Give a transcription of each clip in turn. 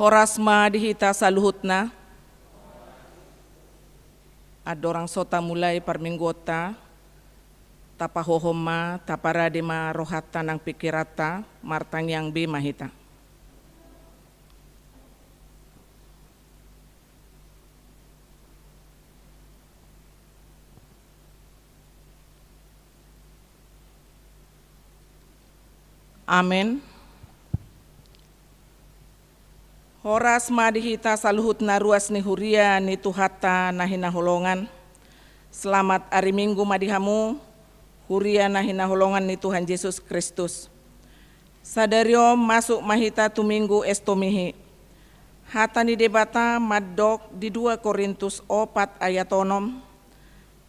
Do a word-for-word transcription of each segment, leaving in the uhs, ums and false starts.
Horas ma di hita saluhutna. Andorang so tamulai parmingguonta, tapahohom ma, taparade ma rohanta nang pingkiranta, martangiang be ma hita. Amen. Horas ma di hita saluhutna ruas ni huria ni Tuhanta na hinaholongan. Selamat ari Minggu ma di hamu, huria na hinaholongan ni Tuhan Jesus Kristus. Sadari on masuk ma hita tu Minggu Estomihi. Hata ni Debata mandok di dua Korintus opat ayat onom.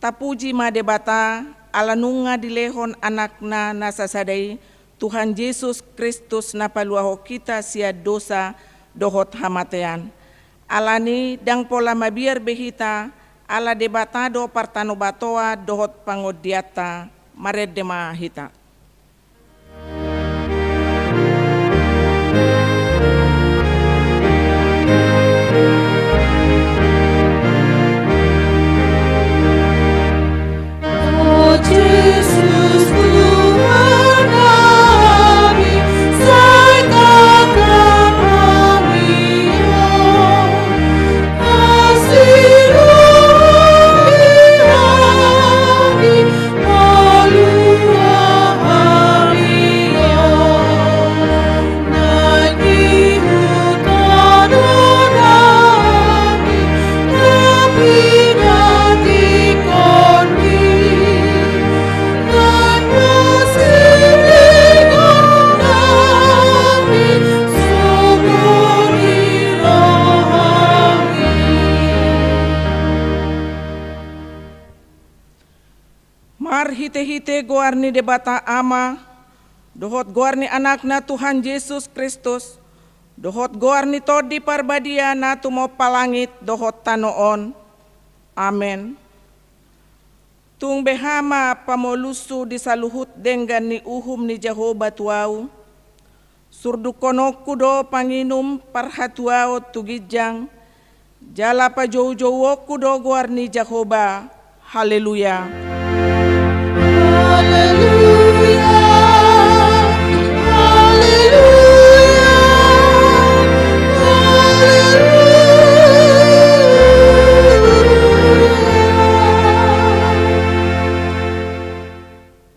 Tapuji ma Debata, ala nunga dilehon Anakna na sasada i, Tuhan Jesus Kristus, na paluahon hita sian dosa dohot hamatean. Alani ndang pola mabiar be hita, ala Debata do partanobatoan dohot pangondianta. Marende ma hita. Marhitehite goar ni Debata Ama, dohot goar ni Anakna Tuhan Jesus Kristus, dohot goar ni Tondi Parbadia na tumompa langit dohot tano on. Amen. Tung beha ma pamolunghu di saluhut denggan ni uhum ni Jahowa tu ahu. Surdukkononku do panginum parhatuaon tu ginjang, jala pajoujouonku do goar ni Jahowa. Haleluya. Haleluya. Haleluya. Haleluya.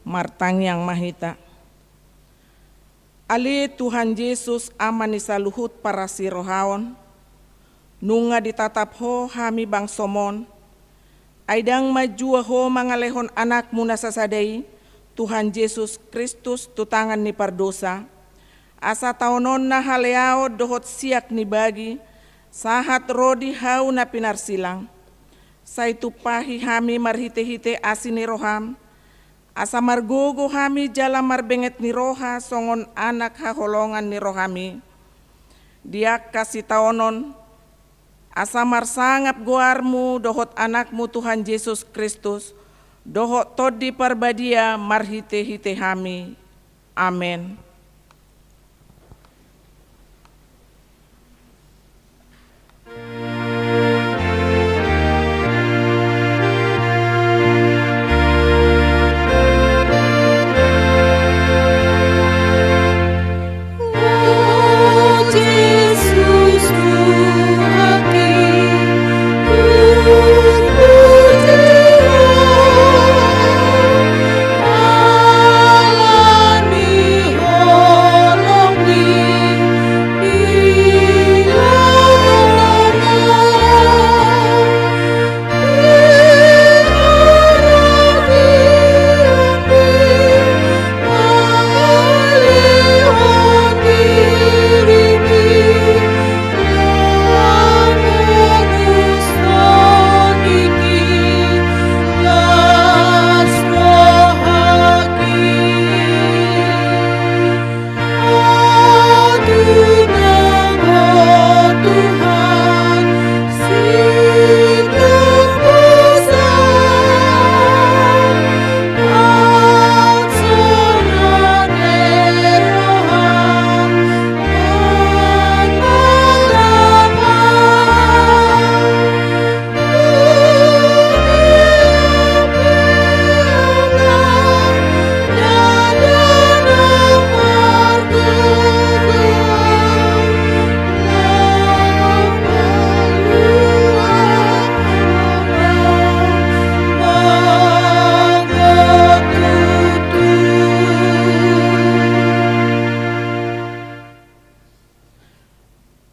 Martangiang ma hita. Ale Tuhan Jesus, Ama ni saluhut parasirohaon, nunga ditatap Ho hami bangsoM on, ai ndang manjua Ho mangalehon Anakmu na sasada i, Tuhan Jesus Kristus, tu tangan ni pardosa, asa taononna haleaon dohot siak ni bagi, sahat ro di hau na pinarsilang. Sai tumpahi hami marhitehite asi ni rohaM, asa margogo hami jala marbenget ni roha songon anak haholongan ni rohaM i. Di angka sitaonon, asa marsangap goarMu dohot Anakmu Tuhan Jesus Kristus, dohot Tondi Parbadia marhitehite hami. Amen.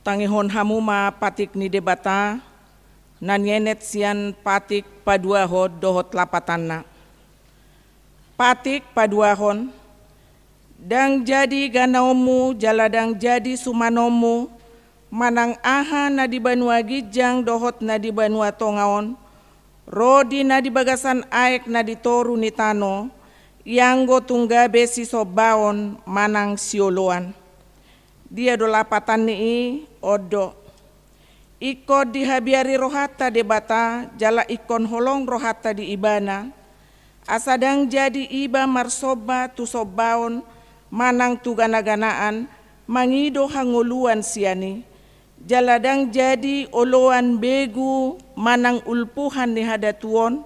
Tangihon hamu ma patik ni Debata, na nienet sian patik paduahon dohot lapatanna. Patik paduahon, ndang jadi ganaonmu jala ndang jadi sumanonmu, manang aha na di banua ginjang dohot na di banua tonga on, ro di na di bagasan aek na di toru ni tano, ianggo tung gabe sisombaon manang sioloan. Dia do lapatan ni i? On do. Ingkon dihabiari rohanta Debata, jala ingkon holong rohanta di Ibana, asa ndang jadi iba marsomba tu sombaon manang tu ganaganaan, mangido hangoluan sian i, jala ndang jadi oloan begu manang ulpuhan ni hadatuon,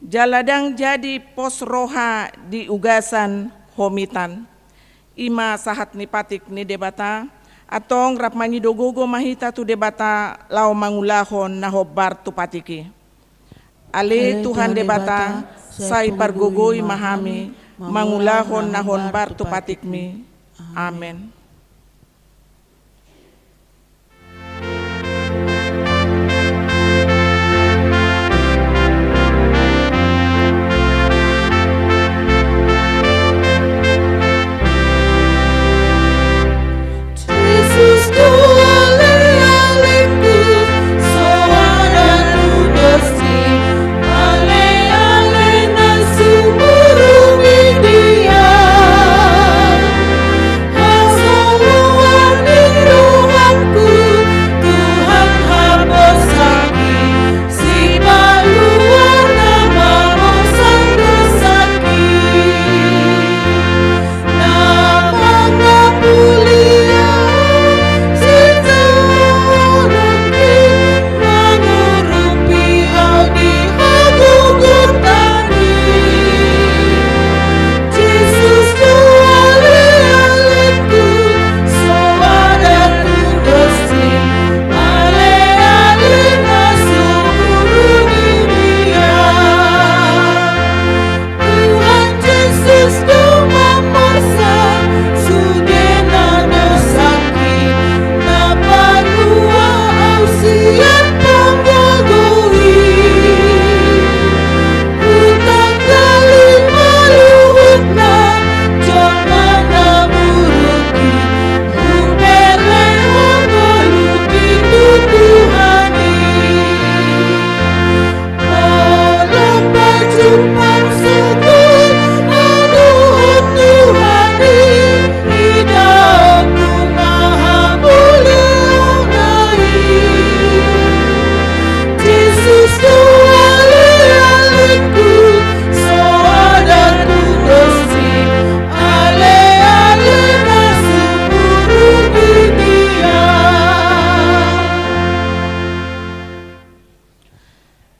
jala ndang jadi pos roha di ugasan homitan. I ma sahat ni patik ni Debata. Antong rap mangido gogo ma hita tu Debata laho mangulahon na hombar tu patik i. Ale Tuhan Debata, sai pargogoi ma hami mangulahon na hombar tu patikmi. Amen.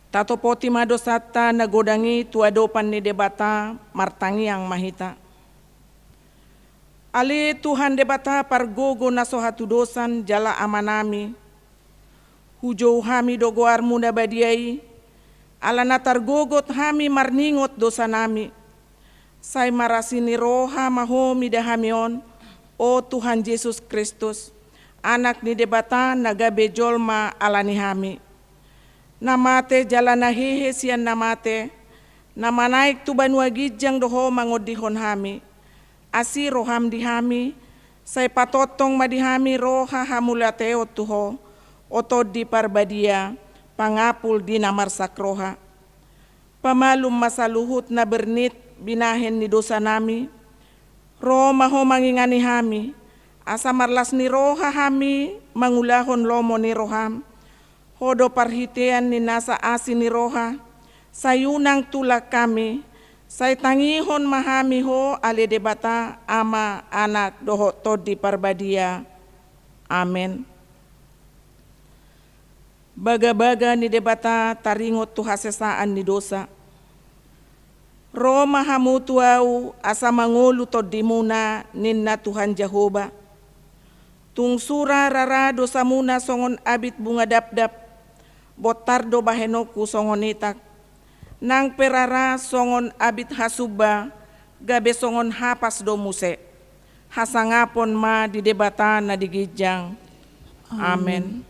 Tatopoti ma dosanta na godang i tu adopan ni Debata, martangiang ma hita. Ale Tuhan Debata pargogo na so hatudosan jala Amanami, hujou hami do goarmu na badia i, ala na targogot hami marningot dosanami. Sai marasi ni roha ma Ho mida hami on, o Tuhan Jesus Kristus, Anak ni Debata na gabe jolma ala ni hami. Na mate jala na hehe sian na mate, na manaek tu banua ginjang do Ho mangondihon hami. Asi roham di hami, sai patongtong ma di hami roha hamauliateon tu Ho, o Tondi Parbadia, pangapul di na marsak roha. Pamalum ma saluhut na bernit binahen ni dosanami, ro ma Ho mangingani hami, asa marlas ni roha hami mangulahon lomo ni roham. Ho do parhitean ni nasa asi ni roha, sai unang tulak hami, sai tangihon ma hami Ho ale Debata, Ama, Anak, dohot Tondi Parbadia. Amen. Bagabaga ni Debata taringot tu hasesaan ni dosa. Ro ma hamu tu Ahu asa mangolu tondimuna, ninna Tuhan Jahowa. Tung sura rara dosamuna songon abit bunga dapdap, bontar do bahenonku songon itak. Nang pe rara songon abit hasumba, gabe songon hapas do muse. Hasangapon ma di Debata na di ginjang. Amen.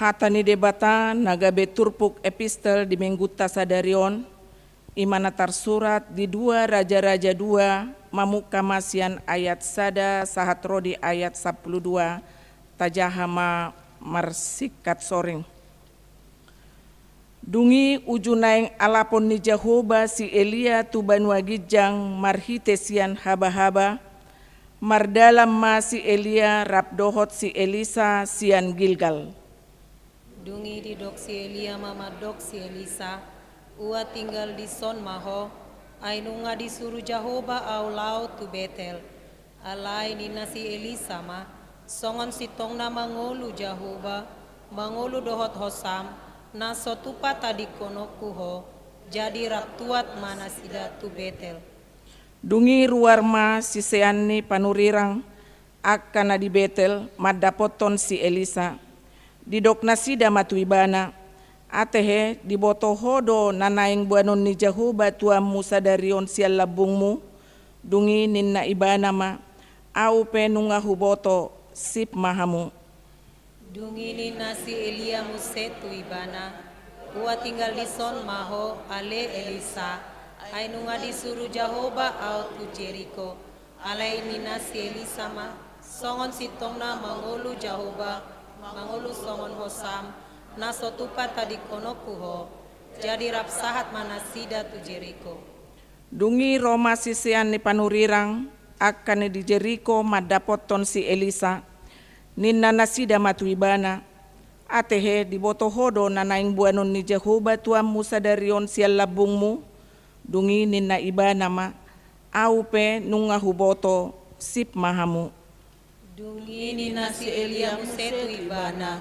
Hata ni Debata na gabe turpuk epistel di Minggunta sadari on, i ma na tarsurat di dua Raja-raja dua, mamungka ma sian ayat sada sahat ro di ayat sampulu dua, tajaha ma marsingkat soring. Dung i uju naeng alapon ni Jahowa si Elia tu banua ginjang marhite sian habahaba, mardalan ma si Elia rap dohot si Elisa sian Gilgal. Dung i didok si Elia ma mandok si Elisa: Ua tinggal dison ma ho, ai nunga disuru Jahowa ahu laho tu Betel. Alai ninna si Elisa ma: Songon sintongna mangolu Jahowa, mangolu dohot hosam, na so tupa tadingkononku ho. Jadi rap tuat ma nasida tu Betel. Dung i ruar ma sisean ni panurirang angka na di Betel mandapothon si Elisa. Didok nasida ma tu ibana: Ate he, diboto ho do na naeng boanon ni Jahowa tuanmu sadari on sian lambungmu? Dung i ninna ibana ma: Ahu pe nunga huboto, sip ma hamu. Dung i ninna si Elia muse tu ibana: Ua tinggal dison ma ho, ale Elisa, ai nunga disuru Jahowa ahu tu Jeriko. Alai ninna si Elisa ma: Songon sintongna mangolu Jahowa, mangolu songon hosam, na so tupa tadingkononku ho. Jadi rap sahat ma nasida tu Jeriko. Dung i ro ma sisean ni panurirang angka na di Jeriko mandapothon si Elisa. Ninna nasida ma tu ibana: Ate he, diboto ho do na naeng boanon ni Jahowa tuanmu sadari on sian lambungmu? Dung i ninna ibana ma: Ahu pe nunga huboto, sip ma hamu. Dung i ninna si Elia muse tu ibana: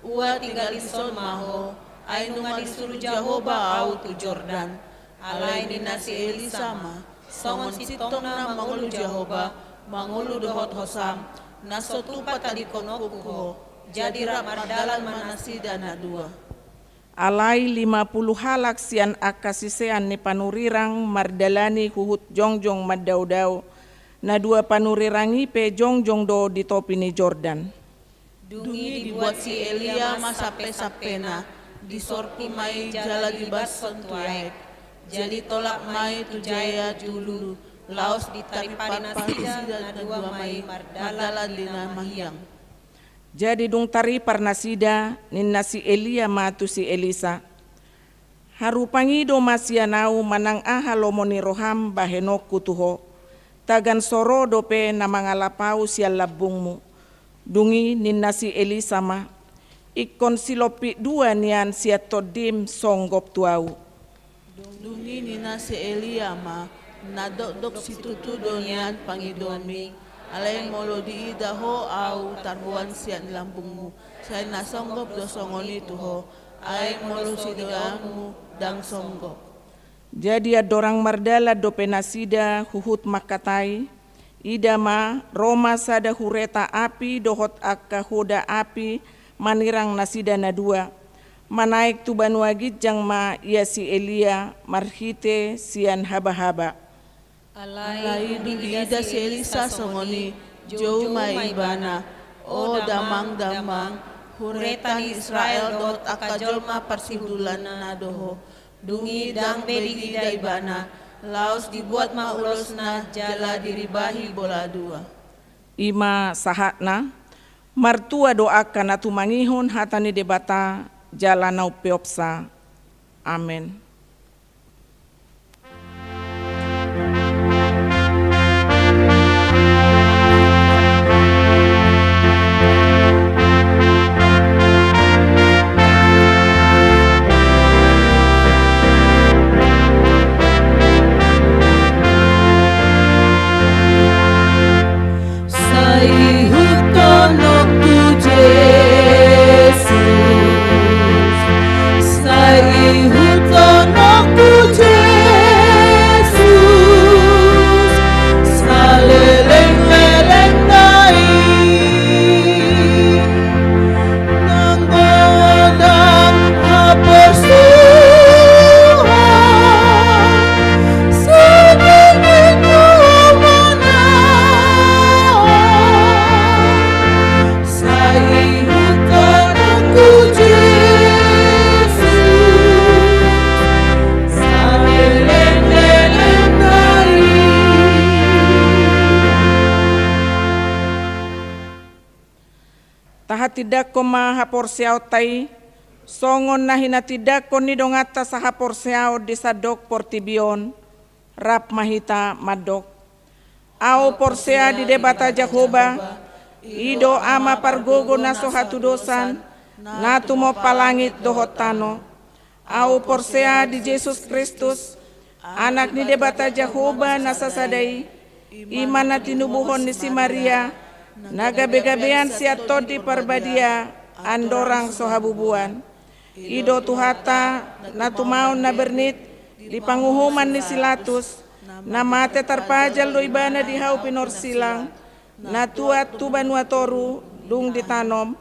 Ua tinggal dison ma ho, ai nunga disuru Jahowa ahu tu Jordan. Alai ninna si Elisa ma: Songon sintongna mangolu Jahowa, mangolu dohot hosam, na so tupa tadingkononku ho. Jadi rap mardalan ma nasida na dua. Alai lima pulu halak sian angka sisean ni panurirang mardalani huhut jongjong mandaodao. Na dua panurirang i pe jongjong do di topi ni Jordan. Dung i dibuat si Elia ma sampesampena, disorpi ma i jala dibashon tu aek. Jadi tolap ma i tu jaea julu, laos ditaripari nasida na dua ma i mardalan di na mahiang. Jadi dung taripar nasida, ninna si Elia ma tu si Elisa: Haru pangido ma sian ahu manang aha lomo ni roham bahenonku tu ho, tagan so ro dope na mangalap ahu sian lambungmu. Dung i ninna si Elisa ma: Ingkon silompit dua nian sian tondim songgop tu ahu. Dung i ninna si Elia ma: Na dokdok situtu do nian pangidomi, alai molo diida ho ahu tarboan sian lambungmu, sai na songgop do songon i tu ho, ai molo sideaonmu, ndang songgop. Jadi andorang mardalan dope nasida huhut mangkatai, ida ma, ro ma sada hureta api dohot angka hoda api manirang nasida na dua. Manaek tu banua ginjang ma ia si Elia marhite sian habahaba. Alai dung diida si Elisa songon i, jou ma ibana: O damang, damang, hureta ni Israel dohot angka jolma parsiundulanna do ho. Dung i ndang be diida ibana, laos dibuat ma ulosna jala diribahi bola dua. I ma sahatna. Martua do angka na tumangihon hata ni Debata jala na umpeopsa. Amen. Sai ihuthononku Jesus, sai ihuthononku Jesus, saleleng-lelengna i. Nang godang haporseaon, saleleng tu hamuna. Sai ihuthononku Jesus, saleleng-lelengna i. Tahatindangkon ma haporseaonta i, songon na hinatindangkon ni donganta sahaporseaon di sandok portibi on. Rap ma hita mandok: Ahu porsea di Debata Jahowa, i do Ama pargogo na so hatudosan, na tumompa langit dohot tano. Ahu porsea di Jesus Kristus, Anak ni Debata Jahowa na sasada i, i ma na tinubuhon ni si Maria, na gabe-gabean sian Tondi Parbadia andorang so habubuan. I do Tuhanta, na tumaon na bernit di panguhuman ni si Latus, na mate tarpajal do ibana di hau pinorsilang, na tuat tu banua toru, dung ditanom,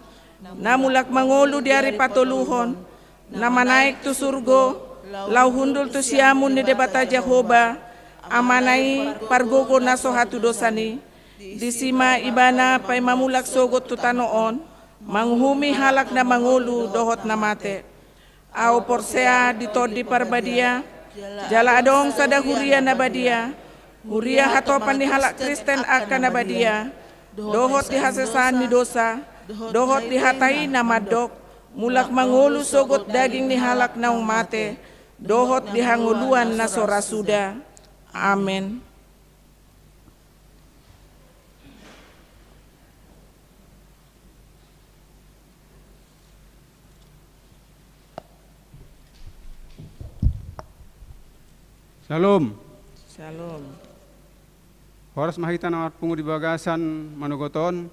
na mulak mangolu di ari patoluhon, na manaek tu surgo, laho hundul tu siamun ni Debata Jahowa, Amana i, pargogo na so hatudosan i. Disi ma ibana paima mulak sogot tu tano on, manguhumi halak na mangolu dohot na mate. Ahu porsea di Tondi Parbadia, jala adong sada huria na badia, huria hatopan ni halak Kristen angka na badia, dohot di hasesaan ni dosa, dohot di hata i na mandok, mulak mangolu sogot daging ni halak naung mate, dohot di hangoluan na so ra suda. Amen. Syalom. Syalom. Horas ma hita na marpungu di bagasan manogot on.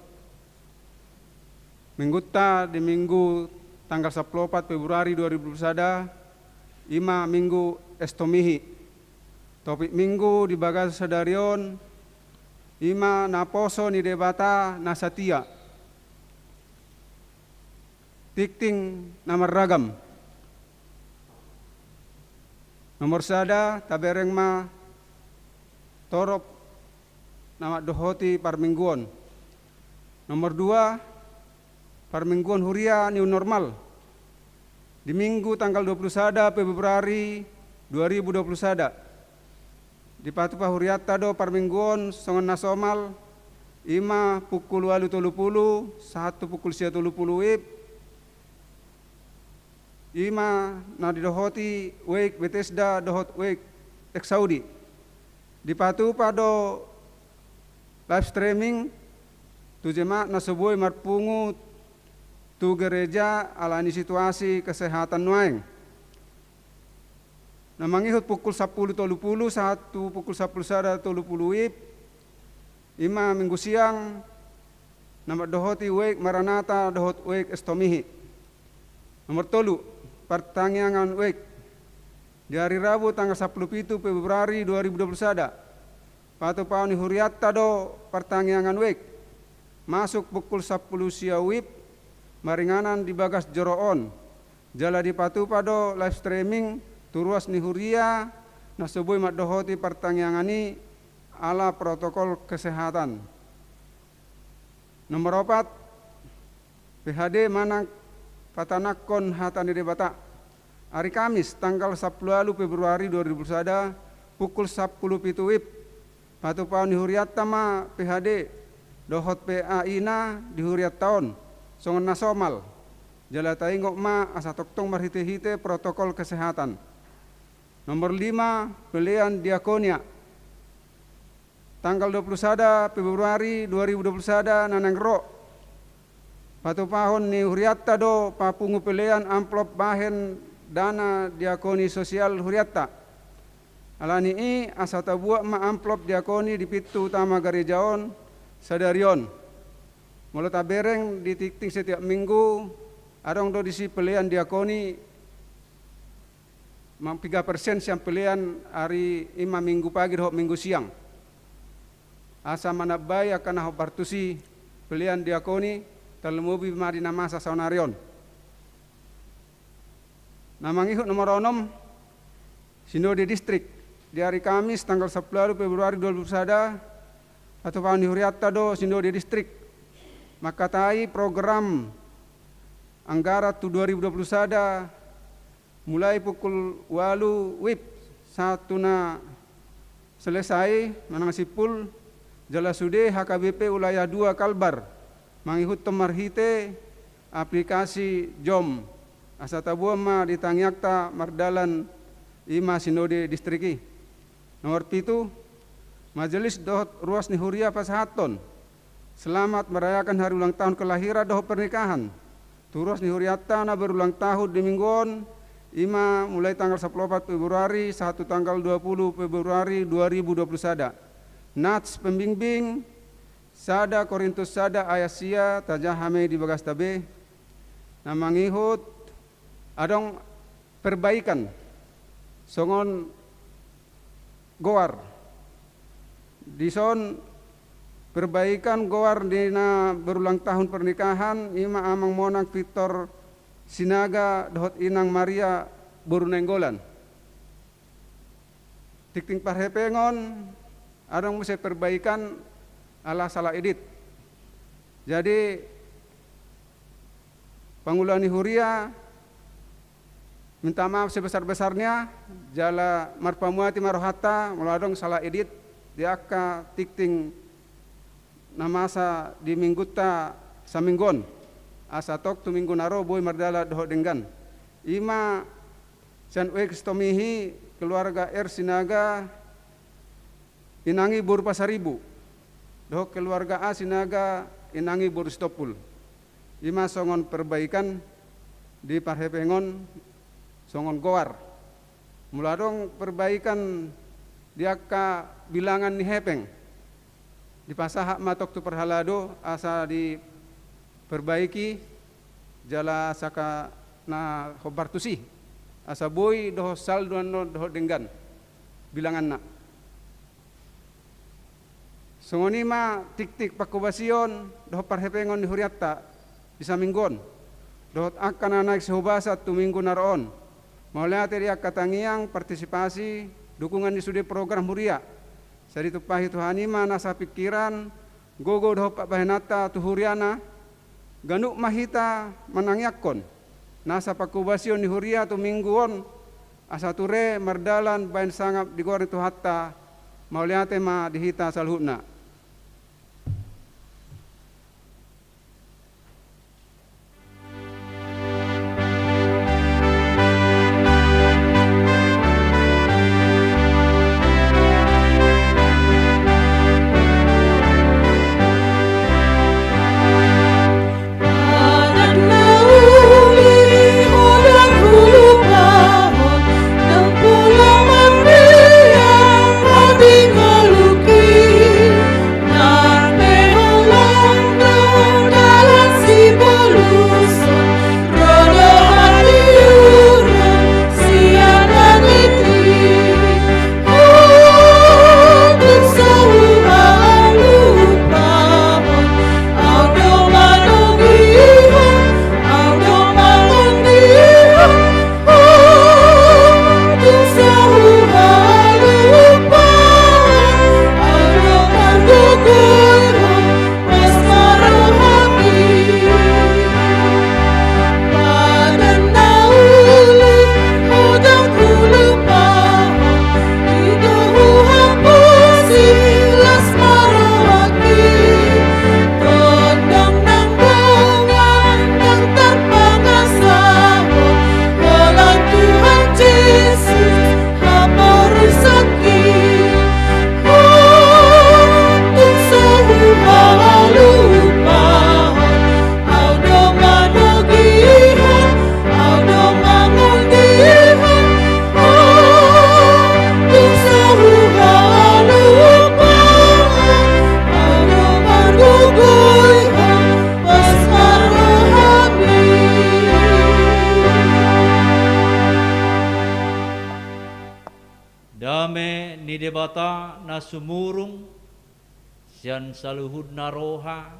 Minggunta di Minggu tanggal sampulu opat Februari dua ribu dua puluh sada, i ma Minggu Estomihi. Topik Minggu di bagasan sadari on, i ma naposo ni Debata na satia. Tingting na marragam. Nomor sada, tabereng ma torop na mandohoti parmingguon. Nomor dua, parmingguon huria new normal. Di Minggu tanggal dua puluh sada Februari dua ribu dua puluh sada. Dipatupa hurianta do parmingguon songon na somal, Ima pukul ualu tolu pulu sahat tu pukul sia tolu pulu wib. Ima na didohoti Wake Bethesda dohot Wake Exaudi. Dipatupa do live streaming tu jemaat na so boi marpungu tu gereja ala ni situasi kesehatan nuaeng. Na mangihut pukul sampulu tolu pulu sahat tu pukul sampulu sada tolu pulu wib, ima minggu siang, na mandohoti Wake Maranatha dohot Wake Estomihi. Nomor tolu, partangiangan Wake. Di ari Rabu tanggal sampulu pitu Februari dua ribu dua pulu sada, patupaon ni hurianta do partangiangan Wake. Masuk pukul sampulu sia wib, maringanan di bagas joro on. Jala dipatupa do live streaming tu ruas ni huria na so boi mandohoti partangiangan i ala protokol kesehatan. Nomor opat, P H D manang patanangkon hata ni Debata. Ari Kamis tanggal sampulu ualu Februari dua ribu sada, pukul sampulu pitu wib, patupaon ni hurianta ma P H D dohot P A I na di hurianta on songon na somal. Jala taingot ma asa tongtong marhitehite protokol kesehatan. Nomor lima, pelean diakonia. Tanggal dua pulu sada Februari dua ribu dua pulu sada na naeng ro. Patupahon ni hurianta do papungu pelean amplop bahen dana diakoni sosial hurianta. Ala ni i asa tabuat ma amplop diakoni di pintu utama gareja on sadari on. Molo tabereng di tingting setiap minggu, adong do disi pelean diakoni, ma piga persen sian pelean ari ima minggu pagi dohot minggu siang. Asa manambai angka na hombar tusi pelean diakoni, tarlumobi ma di na masa saonari on. Na mangihut nomor onom, Sinode Distrik. Di ari Kamis tanggal sampulu ualu Februari dua ribu dua pulu sada, patupahon ni hurianta do Sinode Distrik mangkatai program anggaran tu dua ribu dua puluh sada, mulai pukul ualu wib sahat tu na selesai manang simpul, jala sude H K B P Wilayah dua Kalbar mangihuthon marhite aplikasi Zoom, asa taboan ma di tangiangta mardalan ima Sinode Distrik i. Nomor pitu, majelis dohot ruas ni huria pasahathon selamat merayakan hari ulang tahun kelahiran dohot pernikahan tu ruas ni hurianta na berulang tahun di minggu on, ima mulai tanggal sampulu opat Februari sahat tu tanggal dua pulu Februari dua ribu dua puluh sada. Nats pembimbing, sada Korintus sada ayat sia, tajaha ma i di bagasta be. Na mangihut, adong perbaikan songon goar. Dison perbaikan goar di na berulang tahun pernikahan, ima Amang Monang Victor Sinaga dohot Inang Maria boru Nainggolan. Tingting parhepengon, adong muse perbaikan ala salah edit. Jadi, pangula ni huria minta maaf sebesar-besarnya, jala marpamuati ma rohanta molo adong salah edit di angka tingting na masa di minggunta saminggu on, asa tong tu minggu na ro boi mardalan dohot denggan. Ima sian Wake Estomihi, keluarga R Sinaga, Inang i boru Pasaribu, dohot keluarga A Sinaga, Inang i boru Sitompul. Ima songon perbaikan di parhepengon songon goar. Molo adong perbaikan di angka bilangan ni hepeng, dipasahat ma tong tu parhalado asa diperbaiki, jala asa angka na hombar tusi, asa boi dohot saldo annon dohot denggan bilanganna. Songon i ma tingting pangkobasion dohot parhepengon ni hurianta di saminggu on, dohot angka na naeng sihobasan tu minggu na ro on. Mauliate di angka tangiang, partisipasi, dukungan ni sude program huria. Sai ditumpahi Tuhan i ma nasa pingkiran, gogo dohot parbahenanta tu huriana. Ganup ma hita manangiangkon nasa pangkobasion ni huria tu minggu on, asa ture mardalan bahen sangap di goar ni Tuhanta. Mauliate ma di hita saluhutna. Debata na sumurung sian saluhutna roha,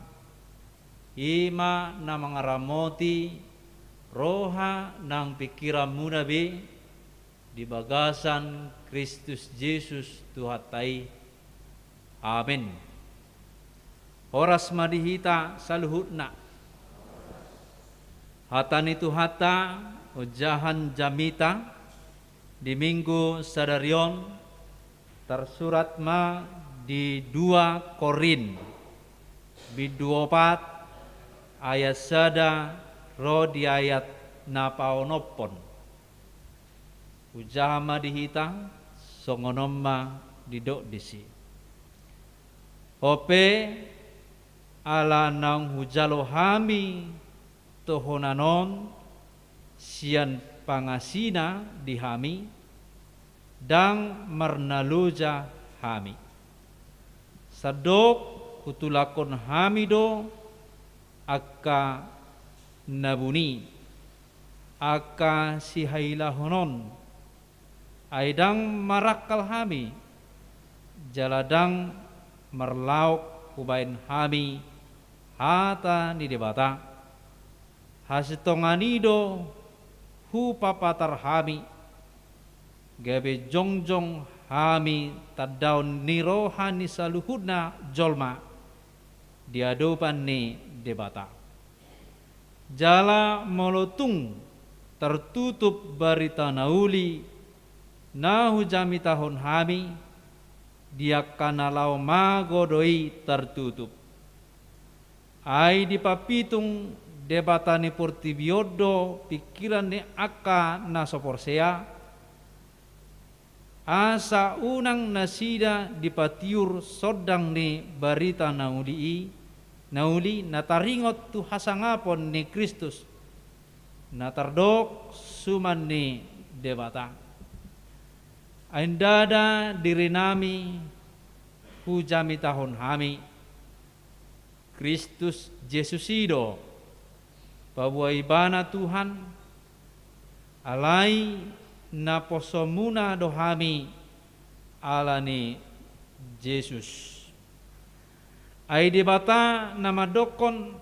i ma na mangaramoti roha nang pingkiranmuna be di bagasan Kristus Jesus Tuhanta i. Amen. Horas ma di hita saluhutna. Hata ni Tuhanta, ojahan jamita di Minggu sadari on, tarsurat ma di dua Korint, bindu opat, ayat sada ro di ayat na paonomhon. Hujaha ma di hita, songon on ma didok disi. Ope, ala naung hujalo hami tohonan on sian pangasina di hami, ndang marnaloja hami. Sandok hutulakhon hami do angka na buni, angka sihailahonon, ai ndang marangkal hami, jala ndang marlaok hubaen hami hata ni Debata. Hasintongan i do hupapatar hami, gabe jongjong hami tandaon ni roha ni saluhutna jolma di adopan ni Debata. Jala molo tung tartutup barita na uli na hujamitahon hami, di angka na laho mago do i tartutup. Ai dipapitung debata ni portibi on do pingkiran ni angka na so porsea, asa unang nasida dipatiur sondang ni barita na uli i, na uli na taringot tu hasangapon ni Kristus, na tardok suman ni Debata. Ai ndada dirinami hujamitahon hami, Kristus Jesus i do, paboa Ibana Tuhan, alai naposomuna do hami ala ni Jesus. Ai Debata na mandokkon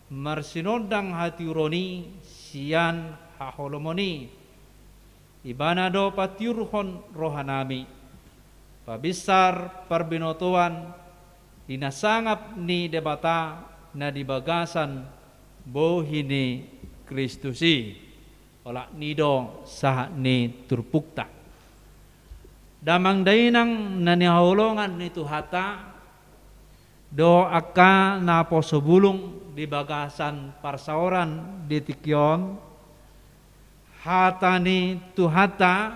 marsinondang hatiuron i sian haholomon i, Ibana do patiurhon rohanami, pabinsar parbinotoan di na sangap ni Debata na di bagasan bohi ni Kristus i. Olat ni do sahat ni turpukta. Damang dainang na nihaholongan ni Tuhanta, dohot angka naposo bulung di bagasan parsaoran di tingki on, hata ni Tuhanta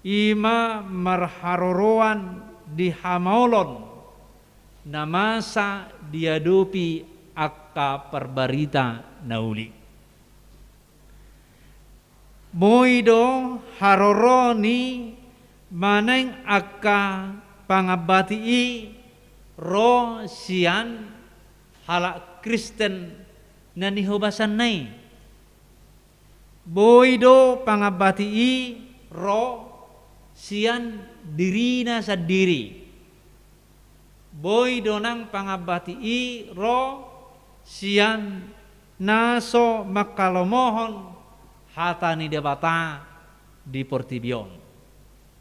i ma marharoroan di hamaolon na masa diadopi angka parbarita na uli. Boi do haroro ni manang angka pangambati i ro sian halak Kristen na nihobasanna i. Boi do pangambati i ro sian dirina sandiri. Boi do nang pangambati i ro sian na so manghalomohon hata ni Debata di portibi on.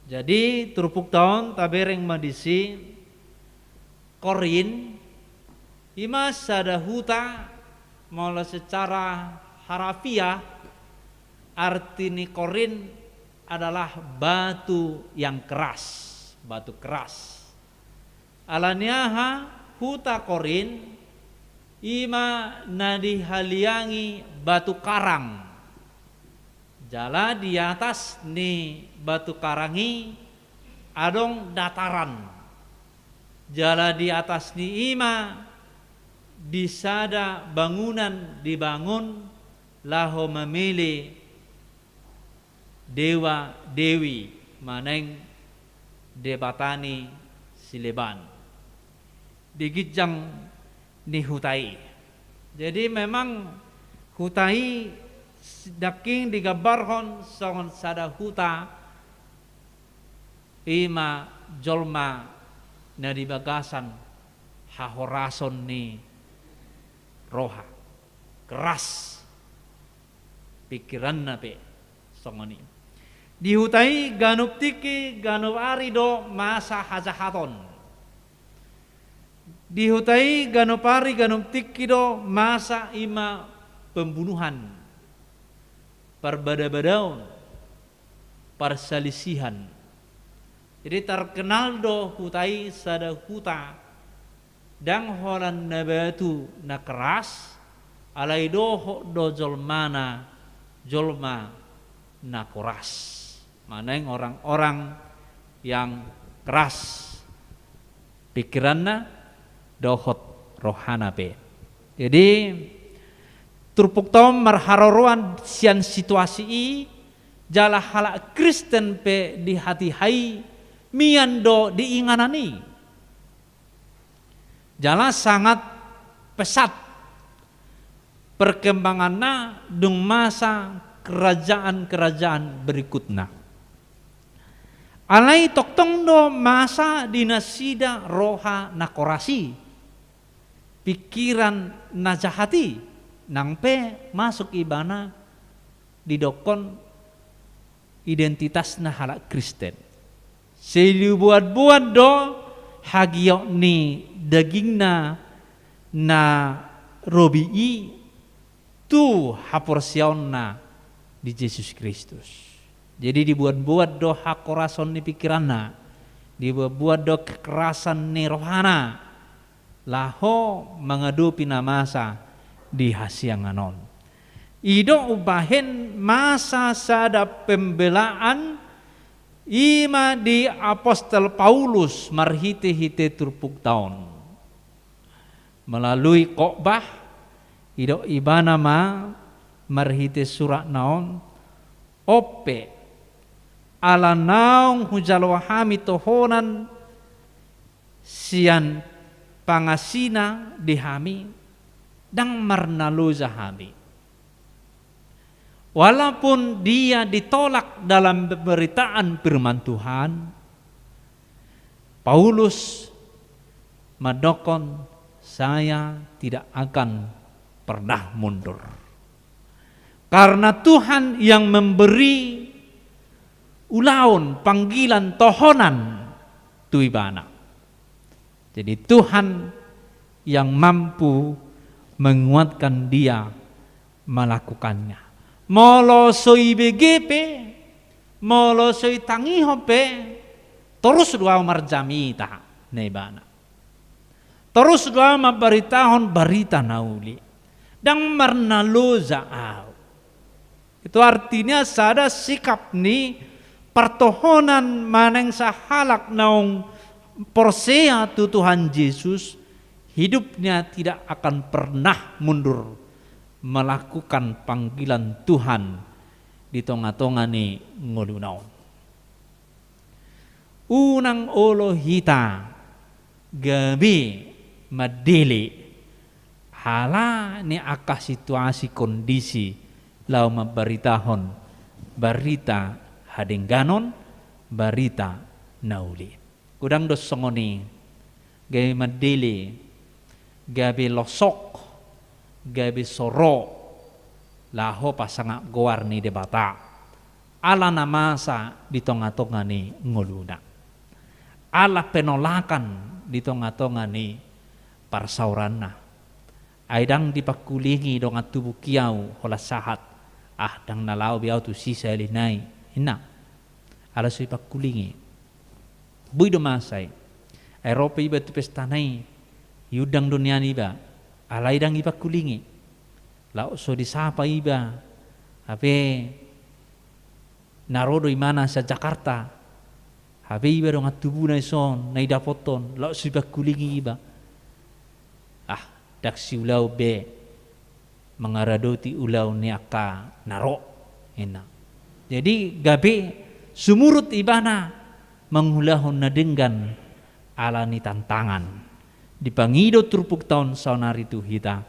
Jadi turpukta on tabereng ma disi, Korint i ma sada huta, molo secara harafiah arti ni Korint adalah batu yang keras, batu keras. Ala ni aha? Huta Korint i ma na dihaliangi batu karang. Jala di atas ni batu karang i adong dataran. Jala di atas ni i ma di sada bangunan dibangun laho mamele dewa dewi manang debata ni sileban di ginjang ni huta i. Jadi memang huta i s-, nangkin digambarhon songon sada huta I ma jolma na di bagasan hahorason ni roha, keras pikiranna pe songon i. Di huta i ganup tingki ganup ari do masa hajahaton. Di huta i ganup ari ganup tingki do masa i ma pembunuhan, parbadabadaon, parsalisihan. Jadi terkenal do huta i sada huta ndang holan na batu na keras, alai dohot do jolmana jolma na koras. Manang orang-orang yang keras pikiranna dohot rohana pe. Jadi turpukta on marharoroan sian situasi i, jala halak Kristen pe di hatiha i mian do di inganan i. Jala sangat pesat perkembanganna dung masa kerajaan-kerajaan berikutna. Alai tongtong do masa di nasida roha na koras i, pikiran na jahat i, nang pe masuk ibana didokkon identitasna halak Kristen. Sai dibuat-buat do hagiot ni dagingna na robi i tu haporseaonna di Jesus Kristus. Jadi dibuat-buat do hakorason ni pikiranna, dibuat-buat do kekerasan ni rohana, laho mangadopi na masa di hasiangan on. I do umbahen masa sada pembelaan, i ma di apostel Paulus marhite-hite turpukta on. Melalui khotbah, didok ibana ma marhite suratna on, on pe, ala naung hujalo hami tohonan sian pangasina di hami, ndang marnaloja hami. Walaupun dia ditolak dalam pemberitaan firman Tuhan, Paulus mandokkon, "Saya tidak akan pernah mundur." Karena Tuhan yang memberi ulaon, panggilan, tohonan tu ibana. Jadi Tuhan yang mampu menguatkan dia melakukannya. Molo so ibege pe, molo so itangihon pe, torus do ahu marjamita, ninna ibana. Torus do ahu mambaritahon barita na uli. Ndang marnaloja ahu. Itu artinya sada sikap ni partohonan manang sahalak naung porsea tu Tuhan Jesus, hidupnya tidak akan pernah mundur melakukan panggilan Tuhan di tonga-tonga ni ngoluna on. Unang olo hita gabe mandele ala ni angka situasi kondisi laho mambaritahon barita hadengganon, barita na uli. Godang do songon i, gabe mandele, gabe losok, gabe soro, laho pasangap goar ni Debata. Ala na masa di tonga-tonga ni ngoluna. Ala penolakan di tonga-tonga ni parsaoranna. Ai ndang dipangkulingi dongan tubu i ahu holan sahat. Ah, ndang na laho be ahu tusi sahali nai, ninna. Ala so dipangkulingi. Boi do masa i. Ai ro pe iba tu pestana i, iundang do nian iba. Alai ndang dipangkulingi. Laos so disapa iba. Hape na ro do imana sian Jakarta. Hape iba dongan tubuna dison, na didapothon, laos so dipangkulingi iba. Ah, ndang siulaon be mangaradoti ulaon ni angka na ro, ninna. Jadi gabe sumurut ibana mangulahon na denggan ala ni tantangan. Dipangido turpukta on saonari tu hita,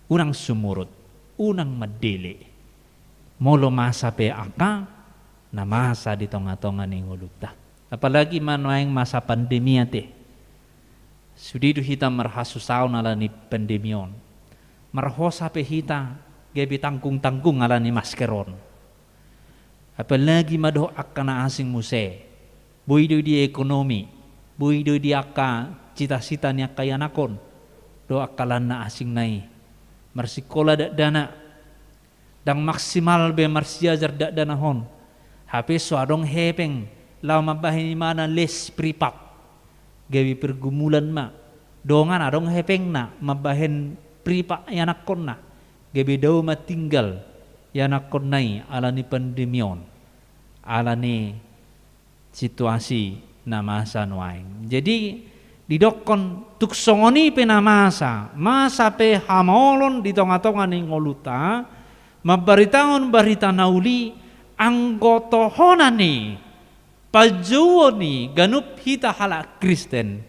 unang sumurut, unang mandele. Molo masa pe angka na masa di tonga-tonga ni ngolunta. Apalagi ma nuaeng masa pandemi ate. Sude do hita marhasusaon ala ni pandemi on. Marhosa pe hita gabe tanggung-tanggung ala ni masker on. Apalagi ma dohot angka na asing muse. Boi do di ekonomi, boi do di angka cita-cita ni angka ianakhon dohot angka lan na asing na i. Marsikola dakdanak, ndang maksimal be marsiajar dakdanak on. Hape so adong hepeng laho mambahen ibana les privat. Gabe pergumulan ma. Dongan adong hepengna mambahen privat ianakhonna. Gabe dao ma tinggal ianakhonna i ala ni pandemi on. Ala ni situasi na masa nuaeng. Jadi, didokkon tung songon i pe na masa, masa pe hamaolon di tonga-tonga ni ngolunta, mambaritahon barita na uli, anggo tohonan i, panjouon i ganup hita halak Kristen,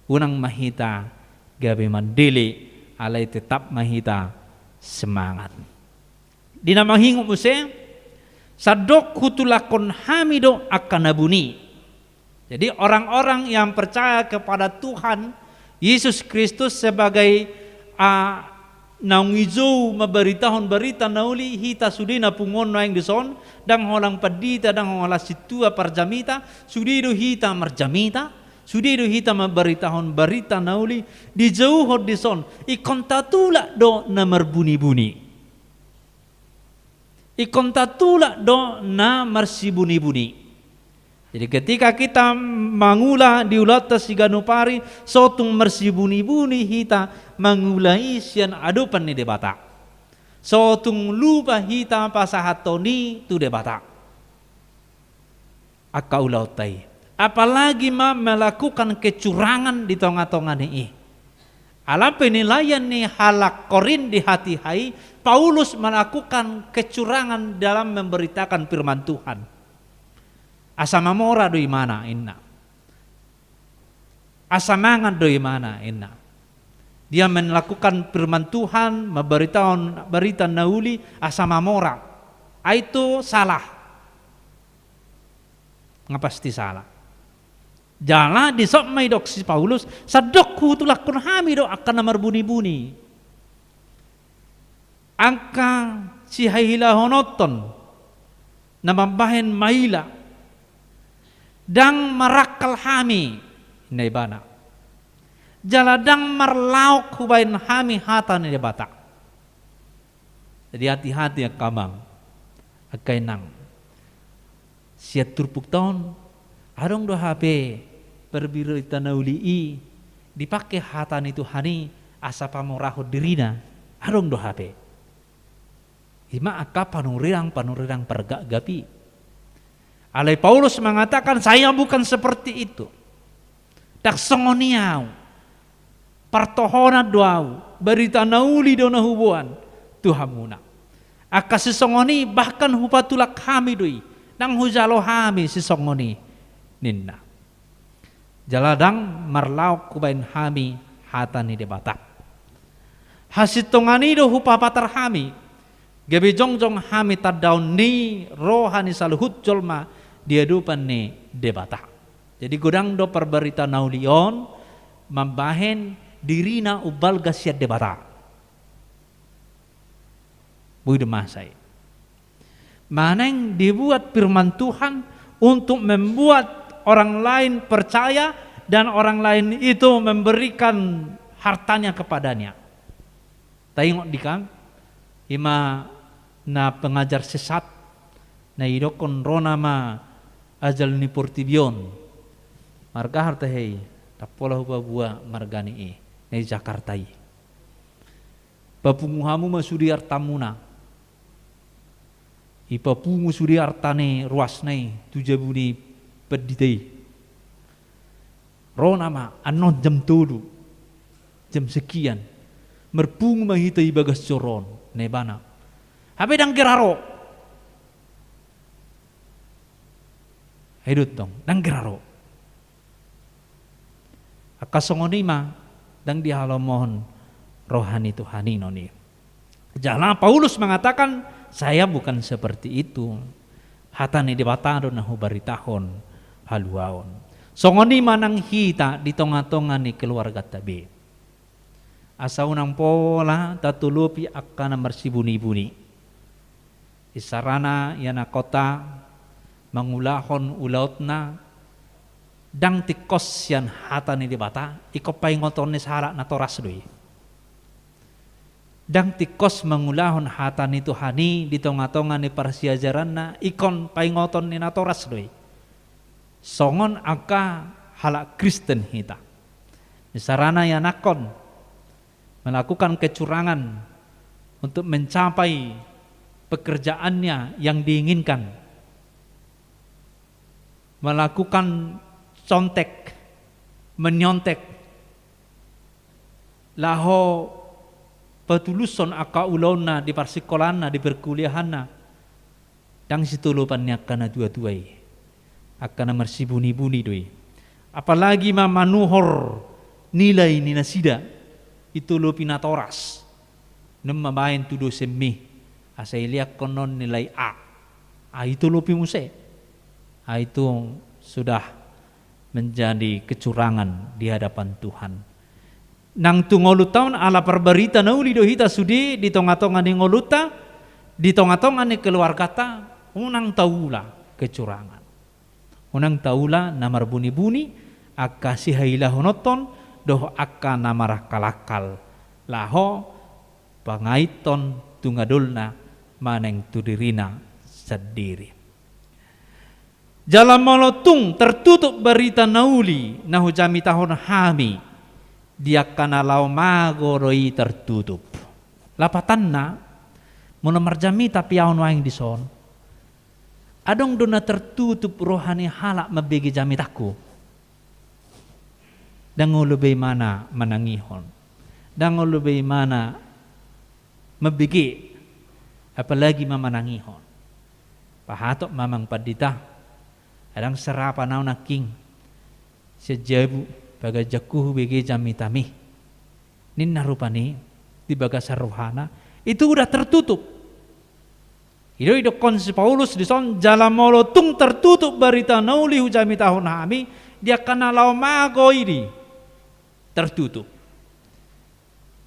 unang ma hita gabe mandele, alai tetap ma hita semangat. Di na mangingot muse, sandok hutulakhon hami do angka na buni. Jadi orang-orang yang percaya kepada Tuhan Yesus Kristus sebagai, ah, naung dijou mambaritahon barita na uli, hita sude na pungu on nuaeng dison, ndang holan pandita, ndang holan sintua parjamita, sude do hita marjamita, sude do hita mambaritahon barita na uli, dijouhon dison, ingkon tatulak do na marbuni-buni. Ingkon tatulak do na marsibuni-buni. Jadi ketika kita mangula di ulaonta siganup ari, so tung marsibuni-buni hita mangula i sian adopan ni Debata. So tung lupa hita pasahathon i tu Debata. Angka ulaonta i. Apalagi ma melakukan kecurangan di tonga-tonga ni i. Ala penilaian ni halak Korint di hatiha i, Paulus melakukan kecurangan dalam memberitakan firman Tuhan. Asa mamora do ibana, inna. Asa mangan do ibana, inna. Dia melakukan firman Tuhan, memberitakan barita na uli, asa mamora. Ai itu salah. Nga pasti salah. Jala dison ma didok si Paulus, sandok hutulakhon hami do angka na marbuni-buni. Angka sihahilahononhon na mambahen maila, ndang marangkal hami, inna ibana. Jala ndang marlaok hubahen hami hata ni Debata. Jadi hati-hati angka amang, angka inang. Sian turpukta on, adong do hape parbirita na uli i, dipake hata ni Tuhan i asa pamorahon dirina, adong do hape. I ma angka panurirang-panurirang pargapgap i. Alai Paulus mengatakan, "Saya bukan seperti itu. Ndang songon i ahu. Partohonan do ahu, barita na uli do na huboan tu hamuna. Angka sisongon i bahkan hupatulak hami do i, ndang hujalo hami sisongon i," ninna. Jala ndang marlaok hubahen hami hata ni Debata. Hasintongan i do hupapatar hami, gabe jongjong hami tandaon ni roha ni saluhut jolma di adopan ni Debata. Jadi godang do parbarita na uli on mambahen dirina umbalga sian Debata. Boi do masa i. Manang dibuat firman Tuhan untuk membuat orang lain percaya dan orang lain itu memberikan hartanya kepadanya. Taingot dikam, i ma na pengajar sesat, na didokkon ro nama ajal ni portibi on. Marga aha tahe i, ndang pola hupaboa margana i, na di Jakarta i. Papungu hamu ma sude artamuna. Ipapungu sude arta ni ruasna i tu jabu ni pandita i. Ro nama annon jam tolu, jam sekian, marpungu ma hita i bagas joro on, ninna ibana. Hape ndang gira ro. Ai do tong, ndang gira ro. Angka songon i ma, ndang dihalomohon roha ni Tuhan i non i. Jala Paulus mengatakan, "Saya bukan seperti itu. Hata ni Debata do na hubaritahon. haluaon. Songon i ma nang hita di tonga-tonga ni keluarganta be. Asa unang pola tatolopi angka na marsibuni-buni. Isarana ianakhonta mangulahon ulaonna, ndang tingkos sian hata ni Debata, ingkon paingoton ni sahalak natoras do i. Ndang tingkos mangulahon hata ni Tuhan i di tonga-tonga ni parsiajaranna, ingkon paingoton ni natoras do i. Songon angka halak Kristen hita. Isarana ianakhon melakukan kecurangan untuk mencapai pekerjaannya yang diinginkan. Melakukan contek, menyontek, laho patulushon angka ulaonna di parsingkolaanna, di perkuliahanna. Ndang sitolopan ni angka na tua-tua i. Angka na marsibuni-buni do i. Apalagi ma manuhor nilai ni nasida, itolopi natoras. Nunga mambaen tu dosenmi, asa ileanghon on nilai A. Ah, itolopi muse. Ah, itu sudah menjadi kecurangan di hadapan Tuhan. Nang tu ngolunta on, ala parbarita na uli do hita sude di tonga-tonga ni ngolunta, di tonga-tonga ni keluarganta, unang taula kecurangan. Unang taula na marbuni-buni, angka sihailahononton, dohot angka na marangkal-angkal, laho pangaithon tu ngolunta manang tu dirina sandiri. Jala molo tung tertutup barita na uli na hujamitahon hami, di angka na laho mago do i tertutup. Lapatanna, molo marjamita pe ahu nuaeng dison, adong do na tertutup roha ni halak mambege jamitangku. Ndang olo be imana manangihon. Ndang olo be imana mambege, apalagi ma manangihon. Pahatop ma amang pandita, ndang sarapan ahu nangkin sian jabu, bagas jangku hubege jamitami, ninna rupani di bagasan rohana. Itu udah tertutup. I do didokhon si Paulus dison, jala molo tung tertutup barita na uli hujamitahon hami, di angka na laho mago i do tertutup.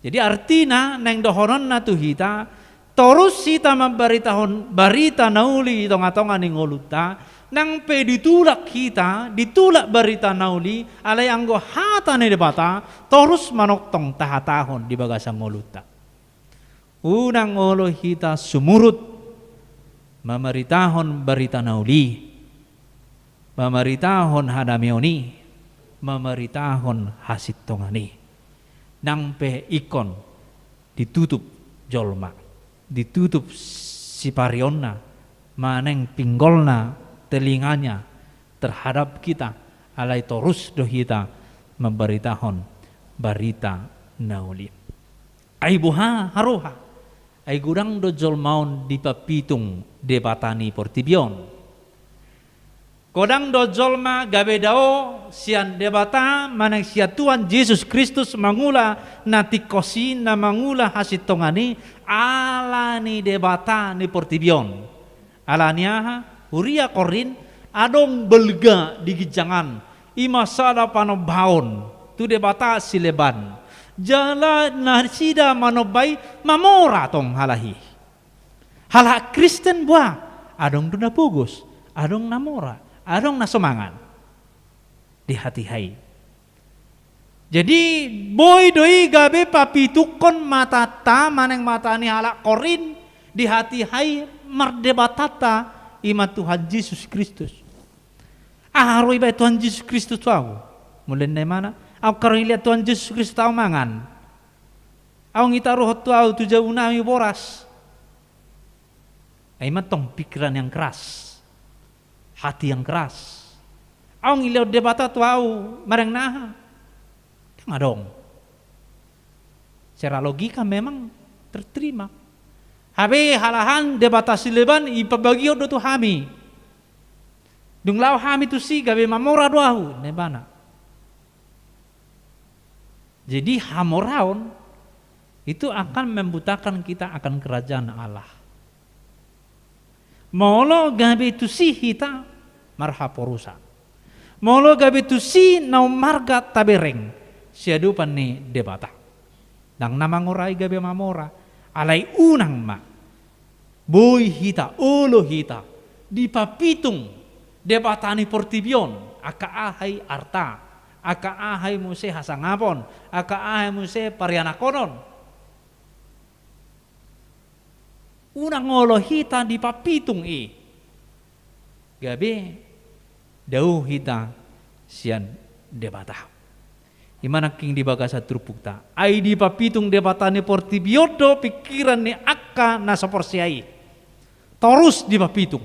Jadi artina naeng dohononna tu hita, torus hita mambaritahon barita na uli di tonga-tonga ni ngolunta, nang pe ditulak hita, ditulak barita na uli, alai anggo hata ni Debata torus manongtong tahatahon di bagasan ngolunta. Unang olo hita sumurut mamaritahon barita na uli, mamaritahon hadameon i, mamaritahon hasintongan i. Nang pe ingkon ditutup jolma, ditutup sipareonna, manang pinggolna, telinganya terhadap kita, alai torus do hita mambaritahon barita na uli. Ai boha haroha? Ai godang do jolma on dipapitung debata ni portibi on. Godang do jolma gabe dao sian Debata manang sian Tuhan Jesus Kristus mangula na tingkos i, na mangula hasintongan i, ala ni debata ni portibi on. Ala ni aha? Huria Korint, adong balga di ginjang an, i ma sada panombaon tu debata sileban. Jala nasida manomba i mamora tong halak i. Halak Kristen boha? Adong do na pogos, adong na mora, adong na so mangan di hatiha i. Jadi, boi do i gabe papitungkon matanta manang mata ni halak Korint di hatiha i, mardebatanta i ma Tuhan Jesus Kristus. Aha ro ibaen Tuhan Jesus Kristus tu ahu? Molo ninna imana, ahu nga ro ilean Tuhan Jesus Kristus tu ahu mangan. Ahu nga itaruhon tu ahu tu jabu nami boras. Ai mantong pikiran yang keras, hati yang keras. Ahu nga dilehon Debata tu ahu manang na aha? Ndang adong. Secara logika memang terterima. Hape halahan debata sileban i pambagihon do tu hami. Dung laho hami tusi gabe mamora do ahu, ninna ibana. Jadi hamoraon itu akan membutakan kita akan kerajaan Allah. Molo gabe tusi hita marhaporusan. Molo gabe tusi na ummarga tabereng siadopan ni Debata. Ndang na mangorai gabe mamora, alai unang ma boi hita, olo hita dipapitung debata ni portibi on, angka aha i arta, angka aha i muse hasangapon, angka aha i muse parianakonon. Unang olo hita dipapitung i, gabe dao hita sian Debata. I ma nangkin di bagasan turpukta, ai dipapitung debata ni portibi on do pingkiran ni angka na so porsea i. Torus dipapitung,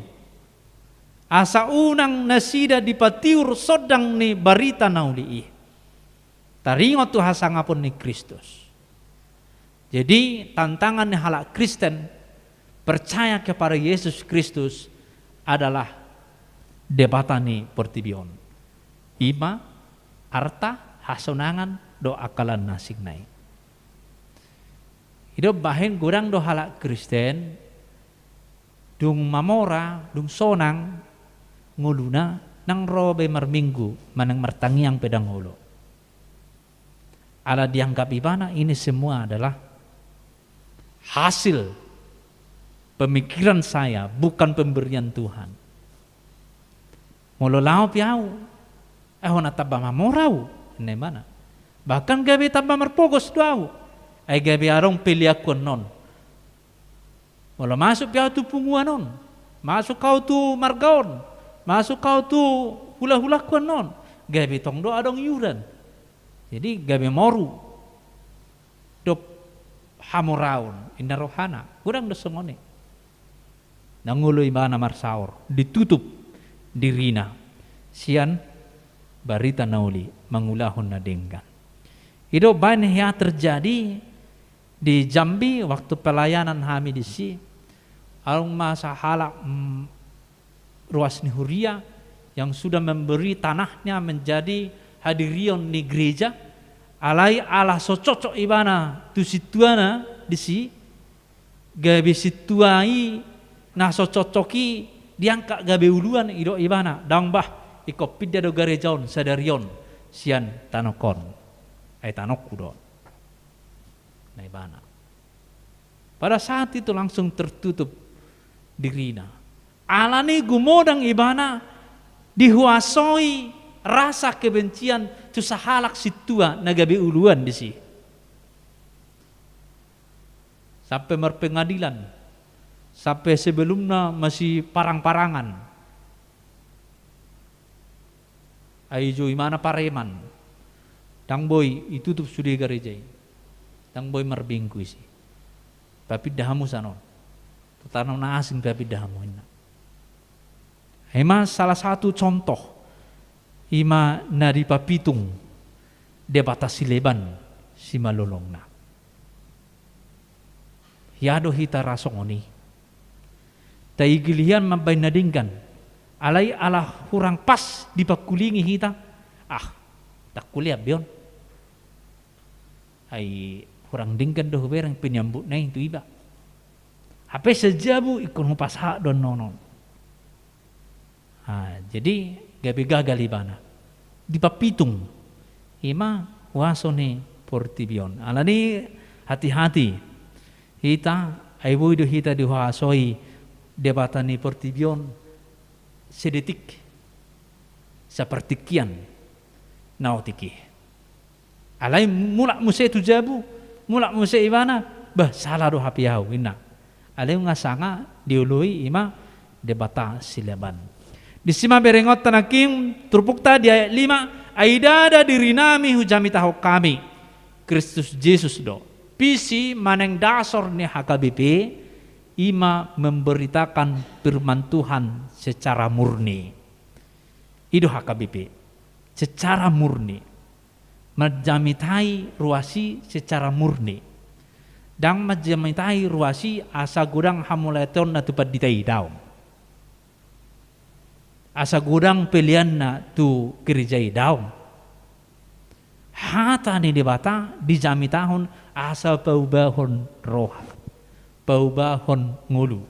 asa unang nasida dipatiur sondang ni barita na uli i. Taringot tu hasangapon ni Kristus. Jadi, tantangan ni halak Kristen percaya kepada Yesus Kristus adalah debata ni portibi on. I ma arta, hasonangan, dohot angka na asing na i. I do bahen godang do halak Kristen, dung mamora, dung sonang ngoluna, ndang ro be marminggu manang martangiang pe ndang olo. Ala dianggap ibana ini semua adalah hasil pemikiran saya, bukan pemberian Tuhan. Molo laho pe ahu, ai hona tamba mamora ahu, ninna ibana. Bahkan gabe tamba marpogos do ahu, ai gabe adong peleanku annon. Molo masuk pe ahu tu punguan on, masuk ahu tu marga on, masuk ahu tu hulahulangku annon, gabe tong do adong iuran. Jadi gabe moru dohot hamoraon, ninna rohana. Godang do songon i. Ndang olo ibana marsaor, ditutup dirina sian barita na uli, mangulahon na denggan. I do bahen hea terjadi di Jambi waktu pelayanan hami disi. Adong ma sahalak, mm, ruas ni huria yang sudah memberi tanahnya menjadi hadirion ni gereja, alai ala so cocok ibana tu sintuana disi, gabe sintua i na so cocok i diangkat gabe uluan, didok ibana, daong bah, ingkon pinda do gareja on sadari on sian tanok on, ai tanokku do, ninna ibana. Pada saat itu langsung tertutup dirina. Alani gumodang ibana dihuasoi rasa kebencian tu sahalak sintua na gabe uluan disi. Sampe marpengadilan, sampe sebelumna masiparang-parangan. Ai dijou ibana pareman. Ndang boi, ditutup sude gareja i. Ndang boi marminggu disi. Papinda hamu sian on. Tu tano na asing papinda hamu, ninna. I ma salah satu contoh, i ma na dipapitung debata sileban simalolongna. Hea do hita ra songon i. Taigil hian mambahen na denggan, alai ala hurang pas dipangkulingi hita, ah, ndang hulean be on. Ai hurang denggan do hubereng panyambutna i tu iba. Hape sian jabu ingkon hupasahat do annon. Ah, jadi gabe gagal ibana. Dipapitung. I ma huaso ni portibi on. Alani hati-hati hita, ai boi do hita dihuasoi debata ni portibi on sedetik, sapartingkian na otik i. Alai mulak muse tu jabu, mulak muse ibana, bah, sala do hape ahu, ninna. Alai nunga sanga dioloi i ma debata sileban. Disi ma berengonta nangkin turpukta di ayat lima, ai ndada dirinami hujamitahon hami, Kristus Jesus do. Visi manang dasor ni H K B P i ma memberitakan firman Tuhan secara murni. I do H K B P, secara murni. Manjamitai ruas i secara murni. Ndang manjamitai ruas i asa godang hamauliateonna tu pandita i, daong. Asa godang peleanna tu gereja i, daong. Hata ni Debata dijamitahon asa paubahon roha, paubahon ngolu,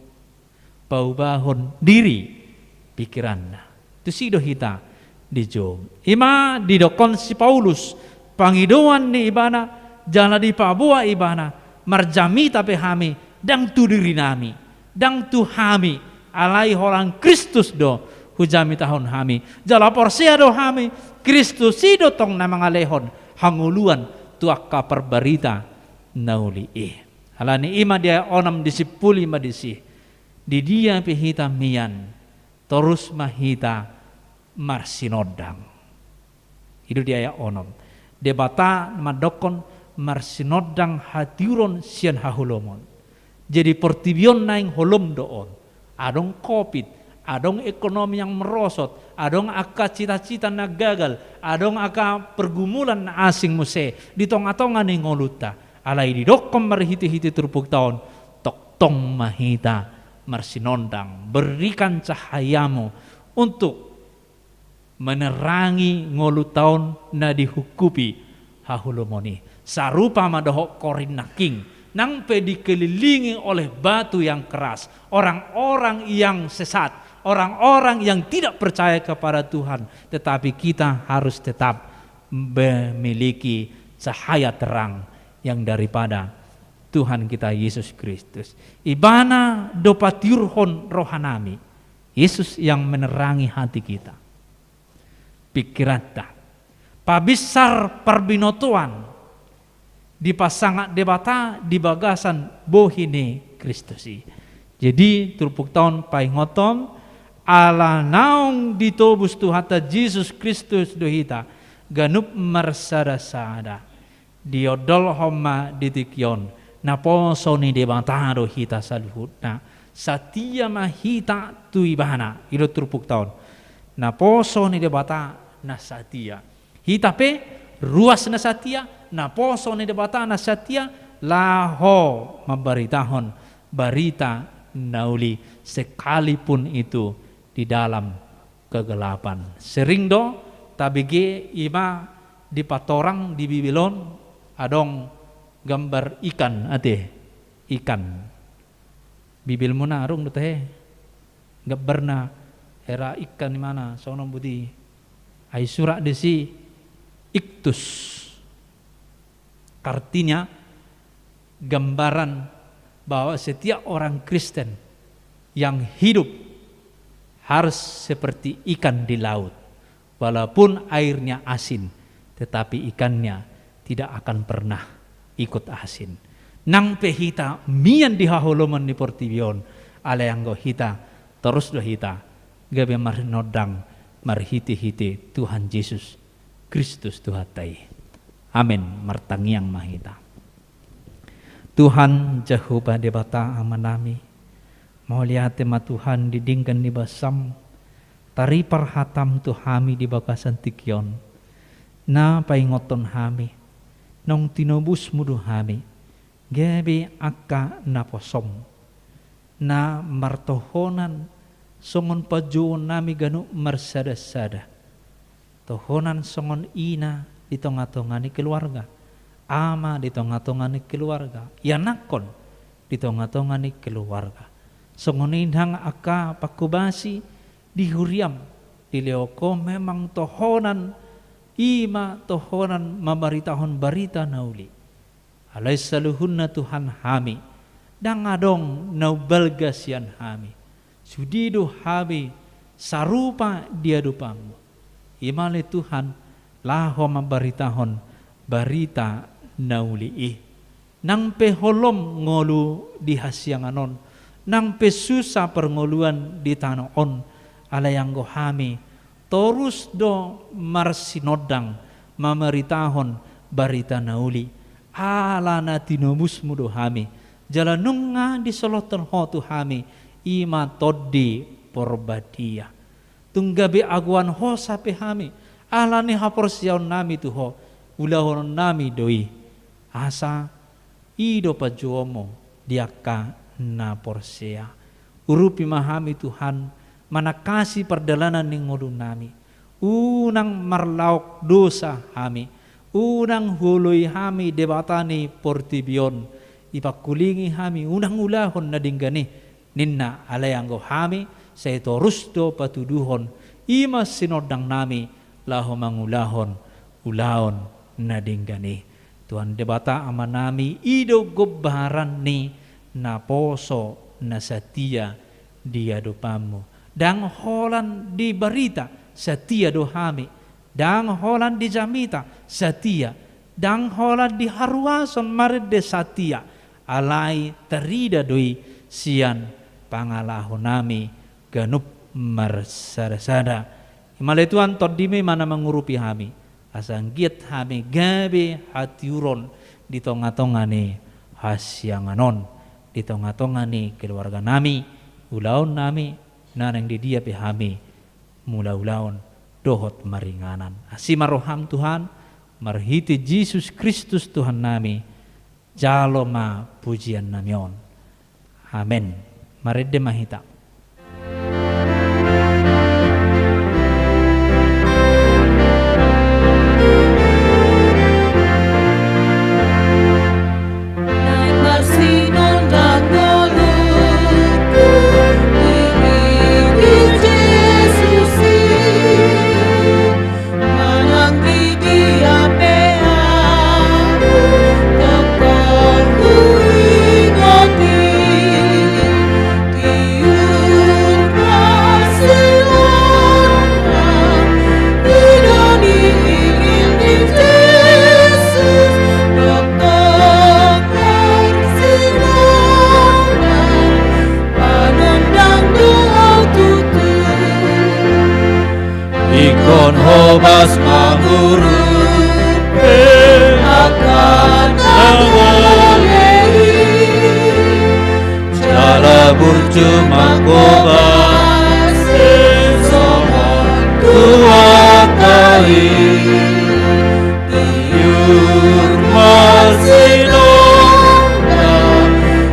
paubahon diri, pingkiranna. Tusi do hita dijou. I ma didokkon si Paulus, pangidoan ni ibana, jala dipaboa ibana, marjamita pe hami, ndang tu dirinami, ndang tu hami, alai holan Kristus do hujamitahon hami. Jala porsea do hami, Kristus i do tong na mangalehon hangoluan tu angka parbarita na uli i. Alani i ma di ayat onom disimpuli ma disi, di dia pe hita mian, torus ma hita marsinondang. I do di ayat onom. Debata mandokkon marsinondang hatiuron sian haholomon. Jadi portibi on naeng holom do on. Adong covid, adong ekonomi yang merosot, adong angka cita-cita na gagal, adong angka pergumulan na asing muse di tonga-tonga ni ngolunta. Alai didokkon marhite-hite turpukta on, tongtong ma hita marsinondang, berikan cahayamu untuk menerangi ngolunta on na dihungkupi haholomon i. Sarupa ma dohot Korin nangkin, nang pe dikelilingi oleh batu yang keras, orang-orang yang sesat, orang-orang yang tidak percaya kepada Tuhan, tetapi kita harus tetap memiliki cahaya terang yang daripada Tuhan kita Yesus Kristus. Ibana do patiurhon rohanami. Yesus yang menerangi hati kita, pikiranta. Pabinsar parbinotoan dipasangap Debata di bagasan bohi ni Kristus i. Jadi turpukta on paingothon, ala naung ditobus Tuhanta Jesus Kristus do hita ganup marsada-sada. Diondolhon ma di tingki on, naposo ni Debata do hita saluhutna. Satia ma hita tu Ibana, i do turpukta on. Naposo ni Debata na satia. Hita pe ruas na satia, naposo ni Debata na satia, laho mambaritahon barita na uli, sekalipun itu di dalam kegelapan. Sering do tabege i ma dipatorang di Bibel on, adong gambar ikan ate, ikan. Bibelmuna adong do tahe gambarna, hera ikan, imana songon on boti. Ai surat disi iktus. Artinya, gambaran bahwa setiap orang Kristen yang hidup harus seperti ikan di laut. Walaupun airnya asin, tetapi ikannya tidak akan pernah ikut asin. Nang pe hita mian di haholomon ni portibi on, alai anggo hita, torus do hita gabe marsinondang marhite-hite Tuhan Jesus Kristus Tuhanta i. Amen. Martangiang ma hita. Tuhan Jahowa Debata Amanami, mauliate ma Tuhan di denggan ni basam, taripar hatam tu hami di bagasan tingki on, na paingothon hami, naung tinobusmu do hami, gabe angka naposom, na martohonan songon panjouonnami ganup marsada-sada. Tohonan songon ina di tonga-tonga ni keluarga, ama di tonga-tonga ni keluarga, ianakhon di tonga-tonga ni keluarga. Songon i nang angka pangkobasi di huriam, dilehon Ho memang tohonan, i ma tohonan mambaritahon barita na uli. Alai saluhutna Tuhan hami, ndang adong na umbalga sian hami. Sude do hami sarupa di adopanmu. I ma ale Tuhan, laho mambaritahon barita na uli i. Nang pe holom ngolu di hasiangan on, nang pe susa parngoluan di tano on, alai anggo hami, torus do marsinondang mamaritahon barita na uli, ala na tinobusmu do hami, jala nunga disolothon Ho tu hami, i ma Tondi Porbadia. Tung gabe agoan hosa pe hami, ala ni haporseaonnami tu Ho, ulahononnami do i. Asa i do panjouonmu di angka na porsea. Urupi ma hami Tuhan, manangkasi pardalanan ni ngolunami. Unang marlaok dosa hami, unang huoloi hami debata ni portibi on, ipangkulingi hami, unang ulahon na denggan i, ninna, alai anggo hami, sai torus do patuduhon I ma sinondang nami laho mangulahon ulaon na denggan i. Tuhan Debata Ama nami, i do gombaran ni naposo na satia di adopanmu. Ndang holan di barita, satia do hami. Ndang holan di jamita, satia. Ndang holan di haruason marende, satia. Alai tarida do i sian pangalaho nami ganup marsada-sada. I ma ale Tuhan, TondiMi ma na mangurupi hami, asa anggiat hami gabe hatiuron di tonga-tonga ni hasiangan on, di tonga-tonga ni keluarga nami, ulaon nami, na naeng di dia pe hami mangula ulaon dohot maringanan. Asi ma rohaM Tuhan, marhite Jesus Kristus Tuhan nami, jalo ma pujian nami on. Amen. Marende ma hita. Manang di dia pe ahu, tongtong huingot i. Tiur marsinondang, i do nilingil ni Jesus, tongtong marsinondang, panondang do ahu tutu. Ingkon hobas mangurupi angka na male i, jala burju manghobasi songon Tuhanta i. Tiur marsinondang,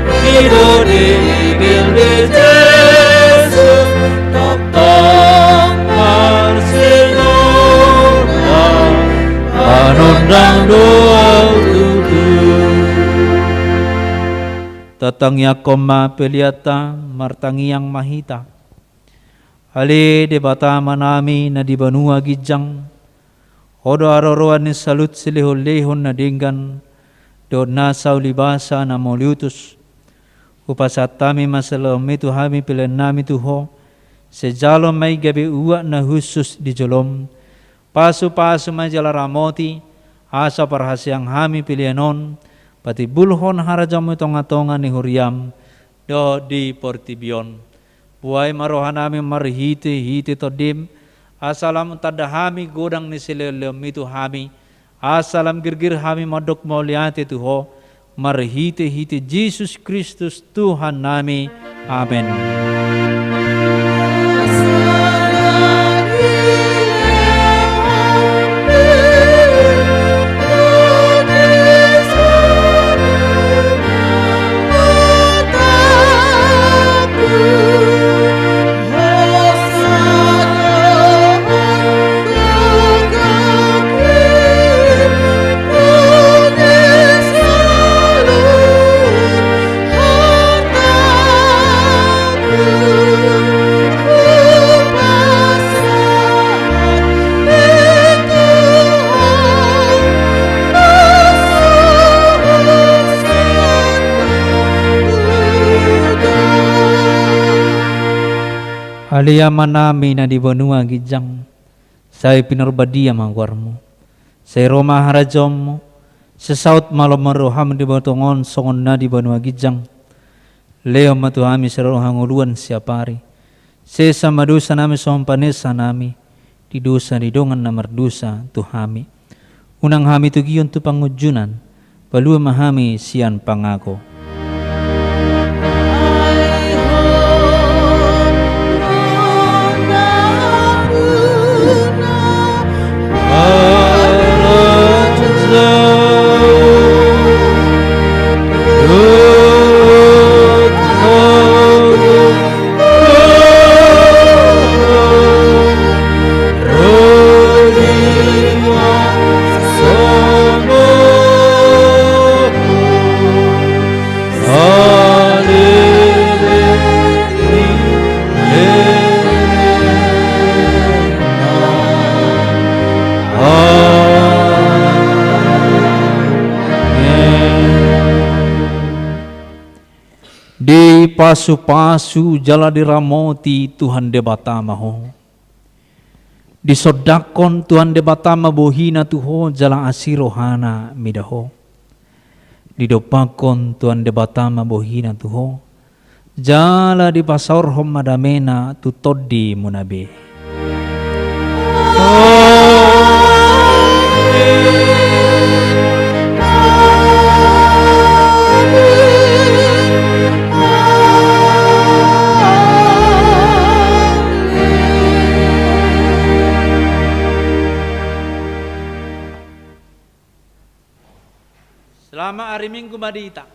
i do nilingil ni Jesus, tongtong marsinondang, panondang do ahu tutu. Tatangiangkon ma peleanta, martangiang ma hita. Ale Debata Ama nami na di banua ginjang, Ho do haroroan ni saluhut silehon-lehon na denggan dohot nasa ulibasa na mauliutus. Hupasahat hami ma silehonmi tu hami pelean nami tu Ho. Sai jalo ma i gabe uap na hushus di jolom. Pasupasu ma i jala ramoti, asa parhaseang hami pelean on patimbulhon harajaonmu di tonga-tonga ni huriam dohot di portibi on. Buhai ma roha nami marhite-hite Tondim, asa lam tanda hami godang ni silehon-lehonmi tu hami, asa lam girgir hami mandok mauliate tu Ho, marhite-hite Jesus Kristus Tuhan nami. Amen. Ale Amanami na di banua ginjang, sai pinarbadia ma goarmu. Sai ro ma harajaonmu. Sai saut ma lomo ni roham di banua tonga on songon na di banua ginjang. Lehon ma tu hami sadari on hangoluan siapari. Sesa ma dosa nami songon panesanami di dosa ni dongan na mardosa tu hami. Unang hami togion tu pangunjunan, palua ma hami sian pangago. Pasu-pasu jala diramoti Tuhan Debata ma ho. Disondangkon Tuhan Debata ma bohina tu ho jala asi rohana mida ho. Didompakkon Tuhan Debata ma bohina tu ho, jala dipasaorhon ma damena tu tondimuna be. Selamat hari Minggu ma di hita.